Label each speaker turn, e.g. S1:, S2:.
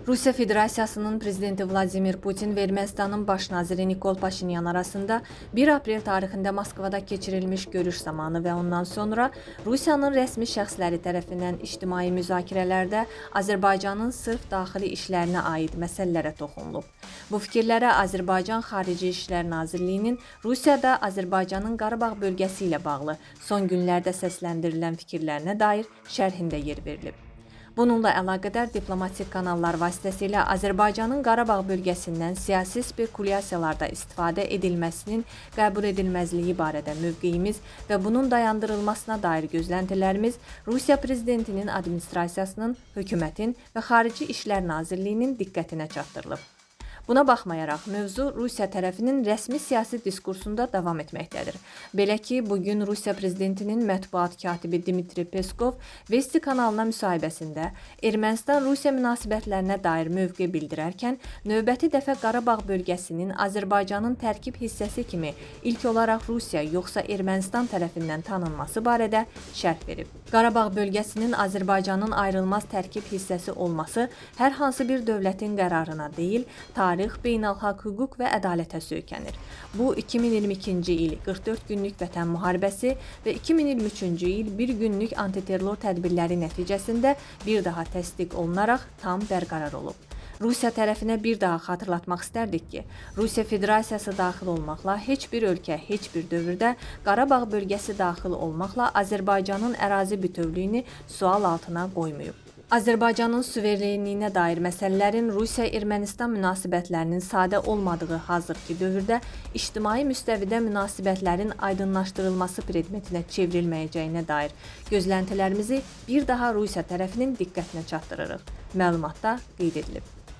S1: Rusiya Federasiyasının prezidenti Vladimir Putin və Ermənistanın baş naziri Nikol Paşinyan arasında 1 aprel tarixində Moskvada keçirilmiş görüş zamanı və ondan sonra Rusiyanın rəsmi şəxsləri tərəfindən ictimai müzakirələrdə Azərbaycanın sırf daxili işlərinə aid məsələlərə toxunulub. Bu fikirlərə Azərbaycan Xarici İşlər Nazirliyinin Rusiyada Azərbaycanın Qarabağ bölgəsi ilə bağlı son günlərdə səsləndirilən fikirlərinə dair şərhində yer verilib. Bununla əlaqədar diplomatik kanallar vasitəsilə Azərbaycanın Qarabağ bölgəsindən siyasi spekulyasiyalarda istifadə edilməsinin qəbul edilməzliyi barədə mövqeyimiz və bunun dayandırılmasına dair gözləntilərimiz Rusiya prezidentinin administrasiyasının, hökumətin və Xarici İşlər Nazirliyinin diqqətinə çatdırılıb. Buna baxmayaraq, mövzu Rusiya tərəfinin rəsmi siyasi diskursunda davam etməkdədir. Belə ki, bu gün Rusiya prezidentinin mətbuat katibi Dmitri Peskov Vesti kanalına müsahibəsində Ermənistan-Rusiya münasibətlərinə dair mövqe bildirərkən, növbəti dəfə Qarabağ bölgəsinin Azərbaycanın tərkib hissəsi kimi ilk olaraq Rusiya yoxsa Ermənistan tərəfindən tanınması barədə şərh verib. Qarabağ bölgəsinin Azərbaycanın ayrılmaz tərkib hissəsi olması hər hansı bir dövlətin qərarına deyil, tarix, beynəlxalq hüquq və ədalətə söykənir. Bu 2022-ci il 44 günlük Vətən müharibəsi və 2023-cü il bir günlük antiterror tədbirləri nəticəsində bir daha təsdiq olunaraq tam bərqərar olub. Rusiya tərəfinə bir daha xatırlatmaq istərdik ki, Rusiya Federasiyası daxil olmaqla heç bir ölkə heç bir dövrdə Qarabağ bölgəsi daxil olmaqla Azərbaycanın ərazi bütövlüyünü sual altına qoymayıb. Azərbaycanın suverenliyinə dair məsələlərin Rusiya-Ermənistan münasibətlərinin sadə olmadığı hazırki dövrdə ictimai müstəvidə münasibətlərin aydınlaşdırılması predmetinə çevrilməyəcəyinə dair gözləntilərimizi bir daha Rusiya tərəfinin diqqətinə çatdırırıq. Məlumatda qeyd edilib.